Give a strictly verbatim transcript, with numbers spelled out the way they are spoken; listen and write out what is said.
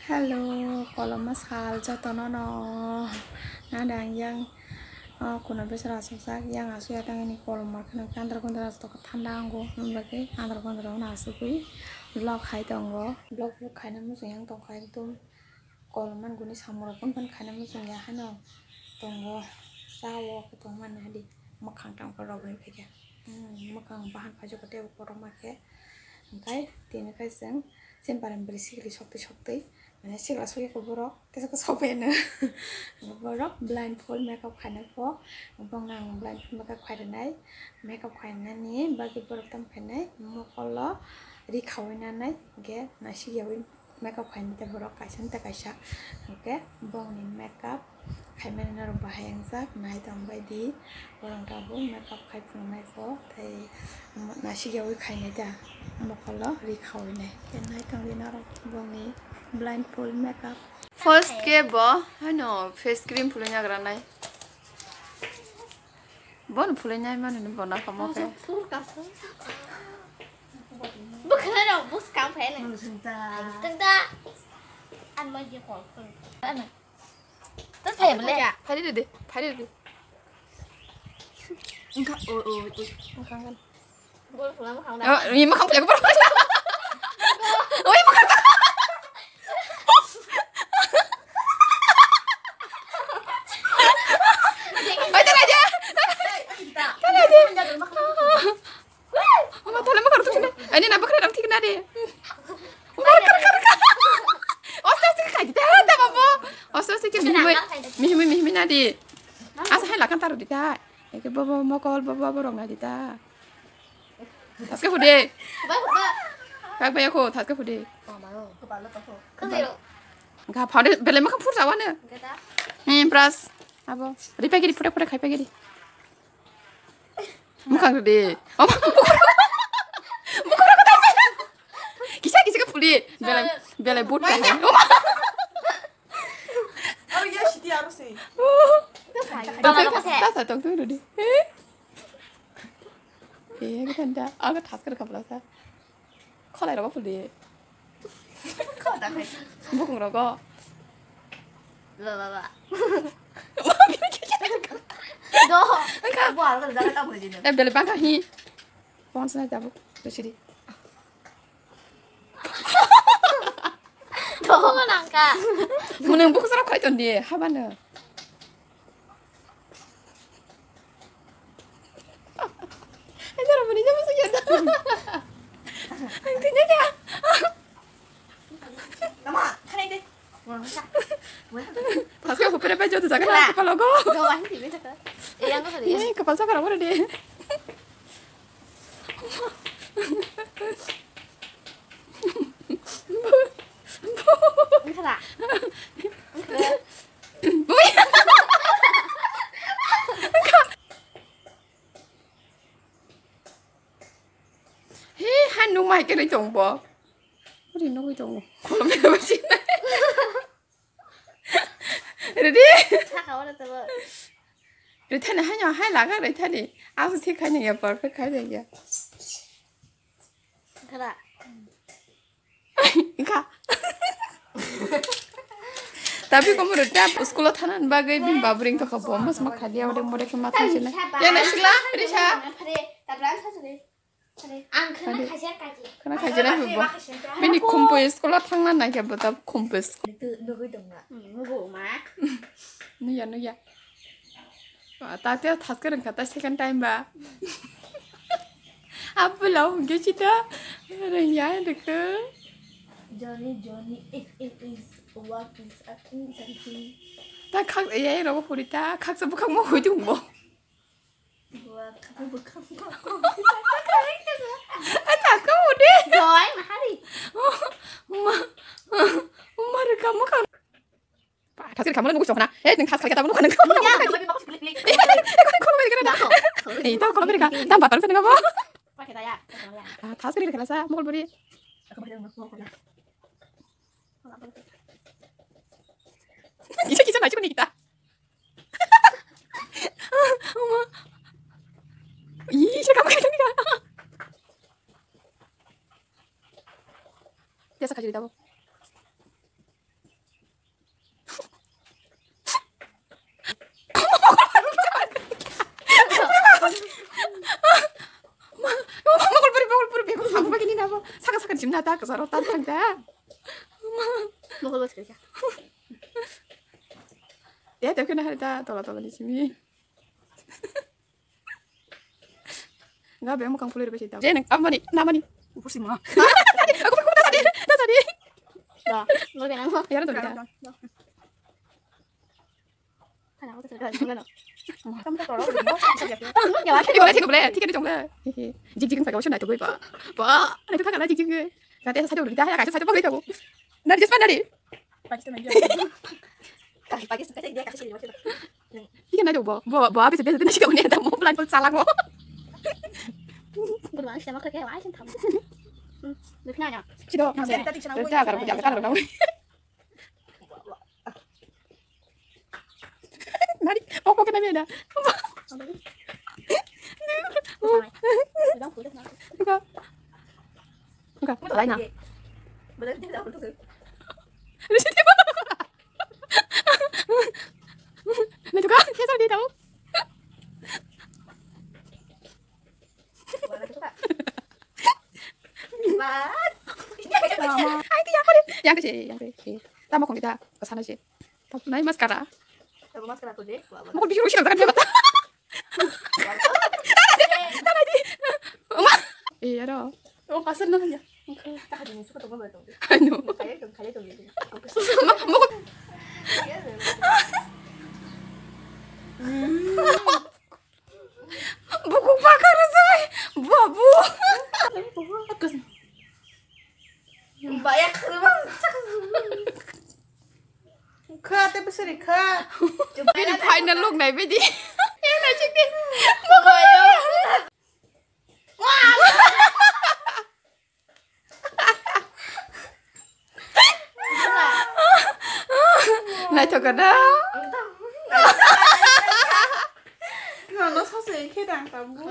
Hello, koloma sal jotono no. Nada ang yang, oh, kuno besar asuk jak, yang asuk ya tang ini koloma kheno andar kondar asuk thanda ango, nung bagwi andar kondar no asuk gwi vlog khai tongo. Vlog vlog khaina muchung yang tongkha ekdom koloma guni samung rok pun pun khaina muchung ya hano tongo, sao khe tongmani hadi mwkhang tangkha rok bai phaikha. Hmm, mwkhang bahan paijak tei borok ma khe, hwnkhe tini khe chwng chini barani bwrwi sikli soktwi soktwi, mane sikla sogwi khe borok tesa khe sokphaiya no. Borok blindfold makeup khainai kho, bongno ang blindfold makeup khai rwnai, makeup khainani bagwi borok tamo khainai mokolo ri khawi nanai, hwnkhe naisik yaui makeup khainai tei borok kaisa tei kaisa, hwnkhe bongni makeup khaimani norok bahai wngjak, nai tongbai di, borok tabuk makeup khai phunuknai kho, tei naisik yaui khainai da, mokolo ri khawi nai, tei nai tongdi norok bongni blindfold makeup. First ke bo, haino face cream phulwi nagra nai. Bon phulwi nai mano ni bo nakamo khe. Bwkhwrwirok buskang phai nai. Tungda. An ma je kol kol. Ano. Tei phai bole. Phai de de, phai de de. Engka, o, o, o. Engka, engka. Bol phulama khang da. Oh, ini makan punya kepala. Oh, ini makan. Oi, tara aja. Tara aja. Ama tole ma kartu sini. Ini napa kena dam thik nadi. Kar kar kar kar. Osta osta kai kita ada babo. Osta osta ke mihimai mihimai mihimai nadi. Asa hai lakan taru dita. Eke babo mokol babo borok nadi ta. Thaske hude. Kak baya ko thaske hude. Ga phade bele makam phur jawane. Hmm, brush. Abo. Ripai giri pura pura khai pai giri. Mukhang de. Oh, kisa kisa ka phuli. Belai belai bot ka hai. Aro ya siti aro se. Ta sa tong tu de. Eh, kita nda. Aga thas kar kapla sa. Kholai rogo phuli. Bukung rogo. Lo lo lo. Do. Engka. Bo alga jaga ta phuli dino. Eh, bele bangka hi. Pon sana jabu. Sidi. Do nangka. Munung buku sarap khai ton di. Habana. Ai, cara beri nama sekian. Ang tanya dia. Nama, kan itu. Pas ka hupre pa joto jaga na kapal go. Go wah ni beta ka. Yang ko hari. Ini kapal sa karang mana deh? Ini kara. He, han nung mai kene tong bo. Ori nugui tongo. Kolom bera basi. Ready? Saka ora to. Rithani haino hai laga rithani. Aku thik khai nangya perfect khai nangya. Kara. Engka. Tapi kamu rita school o thanan bagwi bini babu ring tokha bo mas ma khali awde mode khe ma thang sina. Ya na sikla risa. Ang khana khaisa kaji. Khana khaijana bo. Bini khumpo school o thangna nai khe bo ta khumpo school. Nugui tongma. Nugo ma. Nuya nuya. Tate thaske rwngkha ta second time ba. Abula hwnkhe chita rwngya rwkhe. Johnny, Johnny, it, it is, what is, a thing, something. Ta khak, ya, ya, rogo puri ta khaksa bukhak mo hoi thung bo. Bukhak mo, bukhak mo. Ai, thaske hode. Doi, mahari. Ma, ma rwkha mo khang. Thas kiri khamano nugui sokna. Eh, nung thas khalika tamo nukha nung. Ya, kami mau klik klik. Kono beri kana. Ei, to kono beri ka. Tam batar sana bo. Pakai daya. Ah, thas kiri khala sa, mokol beri. Kisa kisa nai chukni kita. Oma. Ih, sira kamu kaya nika. Biasa kajari tabo. Ma, ma, mokol puri, mokol puri, bego sabu bagini nabo. Saka saka jimna ta, kasaro ta thang ta. Mokol bas kaya. Ya, tapi kena hari ta, tola tola di sini. Enggak, bemo kang pulih bersih tau. Jeneng, apa nih? Nama nih? Pusing mah. Aku aku tadi, tadi. Dah, mau bilang apa? Ya, udah. Kan aku terus kan, kan. Kamu tak tolong, udah, mau, mau, mau, mau. Ini boleh, ini boleh. Tiket itu boleh. Jik jik pakai ocean itu gue, Pak. Pak, itu kakak lagi jik gue. Nanti saya udah dah ya, kasih saya pakai itu. Dari Jepang dari. Pakistan aja. Kasi Pakistan kasi dia kasi sini maksudnya. Tiket aja, Bo. Bo, Bo, habis dia nanti kamu nih ada mau pelan pelan salah, Bo. Kurang sama kayak wajib tahu. Dukna ya. Sido, Jadi tadi senang gue. Jangan, jangan, jangan. Nari, pok pok kena beda. Enggak. Enggak, lain ah. Nah, itu kan, saya salah dia tahu. Mama. Yang ke sih, yang ke sih. Tama kong kita ke sana sih. Tapi naik maskara. Tama maskara tuh deh. Mau biru sih kan dia. Iya dong. Oh, kasar namanya. Ano? Buku pakar saya. Babu. Bayar ke rumah. Kha, tei bwswrwi kha. Bini final look nai bidi. Yang nai chik di. Naithok da. Nono sose khe dang tabuk.